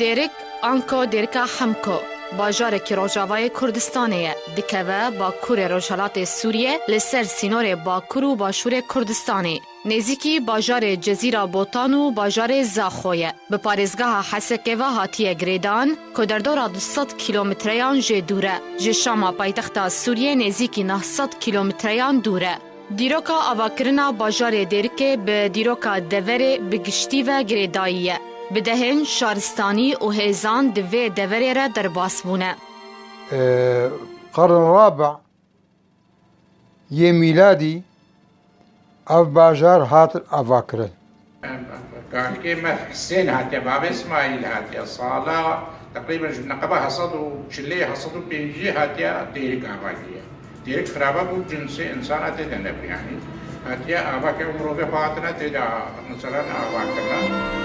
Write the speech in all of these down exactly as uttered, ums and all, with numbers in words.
Dêrik, anko Dêrika Hemko, bajarekî rojavayê Kurdistanê ye, dikeve bakurê rojhelatê Sûriyê li ser sînorê bakur û başûrê Kurdistanê. Nêzîkî bajarê Cezîra Botan û bajarê Zaxo ye. Bi parêzgeha Hesekê ve hatiye girêdan, ku derdora du sed kîlometreyan jê dûr e. Ji Şama paytexta Sûriyê nêzîkî neh sed kîlometreyan dûr e. Dîroka avakirina bajarê Dêrikê bi dîroka deverê bi giştî ve girêdayî ye. Bi dehên şaristanî û hêzan di vê deverê re derbas bûne. Ee, qarn rabi yê mîladî ev bajar hat avakirin. Kalikê me Hisên hatiye, bavê Îsmaîl hatiye. Sala teqrîben ji neqeba hesed û çilê, hesed û pêncî hatiye Dêrik ava kiriye. Dêrik xirabe bû, cinsê insana tê de nebû yanî. Hatiye ava ke mirovê xwe hatine tê de, mesela, ava kirine.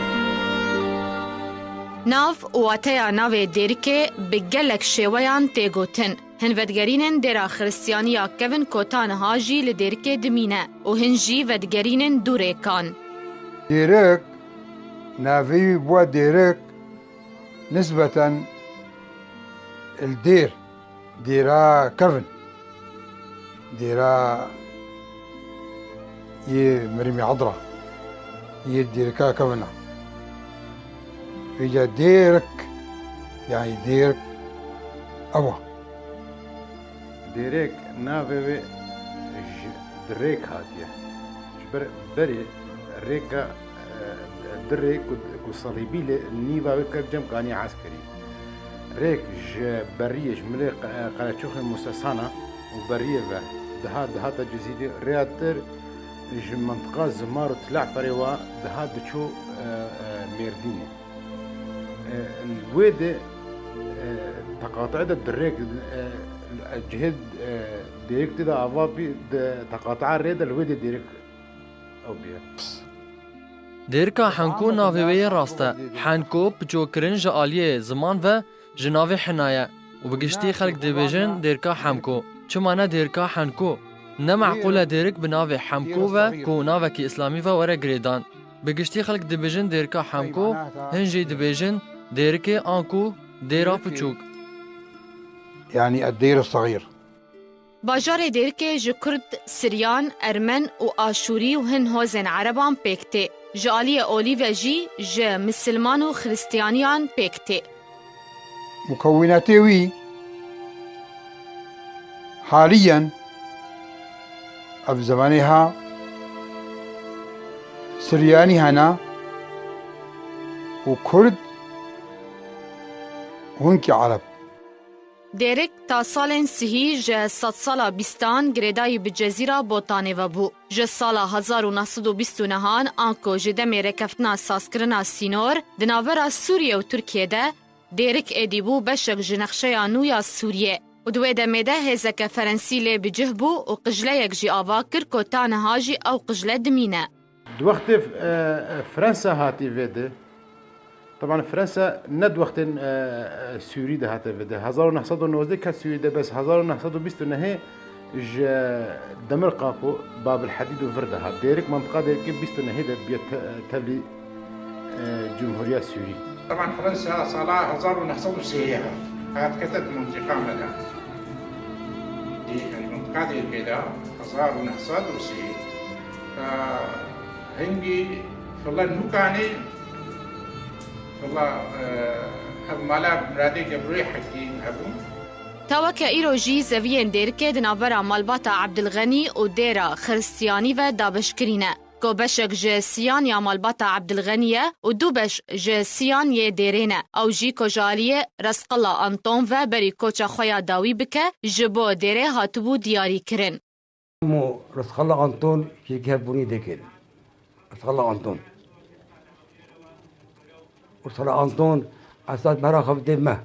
Nav û wateya navê Dêrikê bi gelek şêweyan tê gotin. Hin vedigerînin dêra xiristiyaniya kevin ku ta niha jî li Dêrikê dimîne û hin jî vedigerînin dûrêkan. Dêrik, navê wî bûye Dêrik, nisbeten li dêr, dêra kevin, dêra yê Mirîmê Edra, yê Dêrika kevin a. Vêca Dêrik, yanî Dêrik ew a. Dêrêk navê wê ji dirêk hatiye. Ji ber berê rêka, e, dirê ku, ku salîbî li nîva wê ket cem kanî eskerî. Rêk ji beriyê, ji milê qe-, qeleçoxê Musesana û beriyê ve dihat, dihata Cizîrê, rêya tir ji mintiqa Zimar û Tilehferê wa dihat diçû, e, e, Mêrdînê. E, li wê de, e, teqateê de dirêk, e, cihê, e, Dêrik tê de ava bî, di teqateya rê de li wê de Dêrik ew bîye. Dêrika Henko navê wê yê rast e. Henko, piçokkirin ji aliyê ziman ve ji navê hina ye û bi giştî xelk dibêjin Dêrika Hemko. Çima ne Dêrika Henko? Ne meqûl e Dêrik bi navê Hemko ve ku navekî îslamî ve were girêdan. Bi giştî xelk dibêjin Dêrika Hemko, hin jî dibêjin Dêrikê anku Dêra Piçûk. Yanî Ed-Dêr Sexîr. Bajarê Dêrikê ji Kurd, Siryan, Ermen û Aşûrî û hin hozên Ereban pêk tê. Ji aliyê olî ve jî ji Misilman û Xiristiyaniyan pêk tê. Mukewwinatê wî haliyen ev zemanê ha Siryanî hene û Kurd û hinkî Ereb. Dêrik ta salên sihî ji sedsala bîstan girêdayî bi Cezîra Botanê ve bû. Ji sala hezar û neh sed û bîst û nehan anku ji demê rêkeftina sazkirina sînor di navbera Sûriye û Tirkiye de, Dêrik êdî bû beşek ji nexşeya nû ya Sûriyê û di wê demê de hêzeke Ferensî lê bi cih bû û qijleyek jî ava kir ku ta niha jî ew qijle dimîne. Di wextê, e, e, Fransa hatî vê de, teban Fransa ne di wextên, e, e, Sûrî de hate vê de. Hezar û neh sed û nozdeh ket Sûrî de, bes hezar û neh sed û bîst û nehê ji Demir Qapo, Babil Hedîd û vir de hat. Dêrik, mentiqa Dêrikê bîst û nehê de bûye te-, tevlî, e, Cumhuriya Sûrî. Teban Fransa sala hezar û neh sed û sê hat, hat kete di mentiqa me de. Dê-, yanî mentiqa Dêrikê de hezar û neh sed û sê. Hingî file nûkanê, file, e, ev mala miradê Gebrûyê Hekî hebû. Ta weke îro jî zeviyên Dêrikê di navbera malbata Ebdilxenî û dêra Xiristiyanî ve dabeşkirî ne. Ku beşek ji siyan ya malbata Ebdilxenî ye û du beş ji siyan yê dêrê ne. Ew jî ku ji aliyê Restqilla Anton ve berî koça xwe ya dawî bike, ji bo dêrê hatibû diyarîkirin. Mo Restqilla Anton jî hevbûnî dikir. Restqilla Anton. Restqilla Anton esas bera xwe bidê me.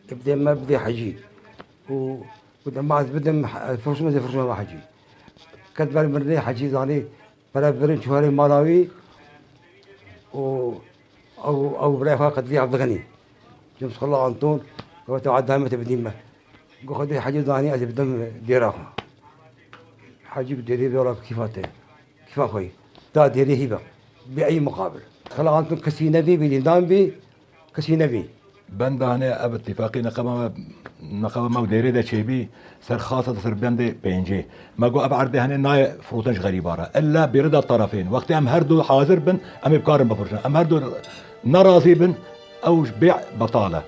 Bidê me, bidê Hecî. Û, û dema ez bidim, firşme, ez firşme me Hecî. Ket ber mirinê Hecî zanî, pere birin çû herê mala wî û ew, ew birayê xwe qetlî Evdixenî. Cem Restqilla Anton, gote, "Edame te bidî me." Got, "Xwedê Hecî zanî ez ê bidim dêra xwe." Hecî bi dêrê vê wela kîfa te, kîfa xwe yî. Da dêrê hî be. Bi ey muqabil. Restqilla Anton kesî nebî, bî lîndan bî. Kesî nevî. Benda hene ev ittifaqî neqeba me, neqeba me û Dêrê de çêbî, ser xasa de ser bendê pêncê. Me got ev erdê hene nayê firotin ji xerîba re. Illa bêrida tarafên. Wextê em her du hazir bin, em ê bikarin bifirişin. Em her du nerazî bin, ew ji bê betal e.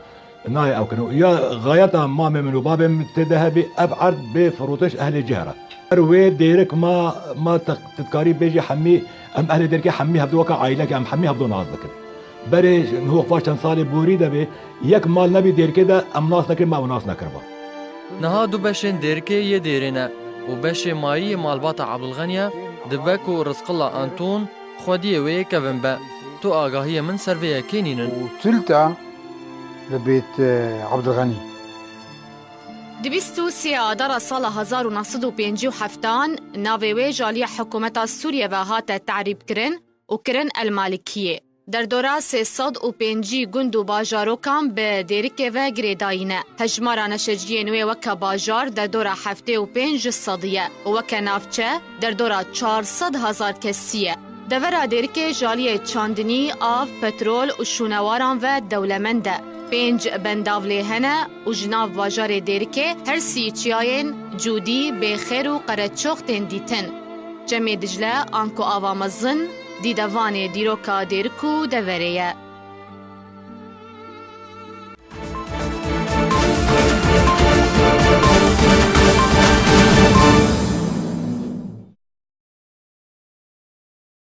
Nayê ew kirin. Ya xayeta mamê min û babê min tê de hebî, ev erd bê firotin ji ehlê cih re. Her wê Dêrik ma, ma te, tu dikarî bêjî hemî, em ehlê Dêrikê hemî hevdu weke aîleke, em hemî hevdu nas dikin. Berê niho xweş çend salê borî de bê, yek mal nebî Dêrikê de em nas nekirin, me ew nas nekiriba. Niha du beşên Dêrikê yê Dêrê ne û beşê mayî yê malbata Ebdulxenî ye, dibe ku Rizqilla Anton xwediyê wê yê kevin be. Tu agahiyê min ser vê yekê nînin. û Tilta li bêt, e, Ebdulxenî. Di bîst û sê Adara sala hezar û neh sed û pêncî û heftan navê wê ji aliyê hikûmeta Sûriye ve hate terîbkirin û kirin El Malikiyê. Derdora sê sed û pêncî gund û bajarokan bi Dêrikê ve girêdayî ne. Hejmara neşeciyên wê weke bajar derdora heftê û pênc ji sedî ye û weke navçe derdora çar sed hezar kesî ye. Devera Dêrikê ji aliyê çandinî, av, petrol û şûnewaran ve dewlemend e. Pênc bendav lê hene û ji nav bajarê Dêrikê her sî çiyayên Cûdî, Bêxêr û Qereçox tên dîtin. Çemê Dicle anku ava mezin, dîdevanê dîroka Dêrik û deverê ye.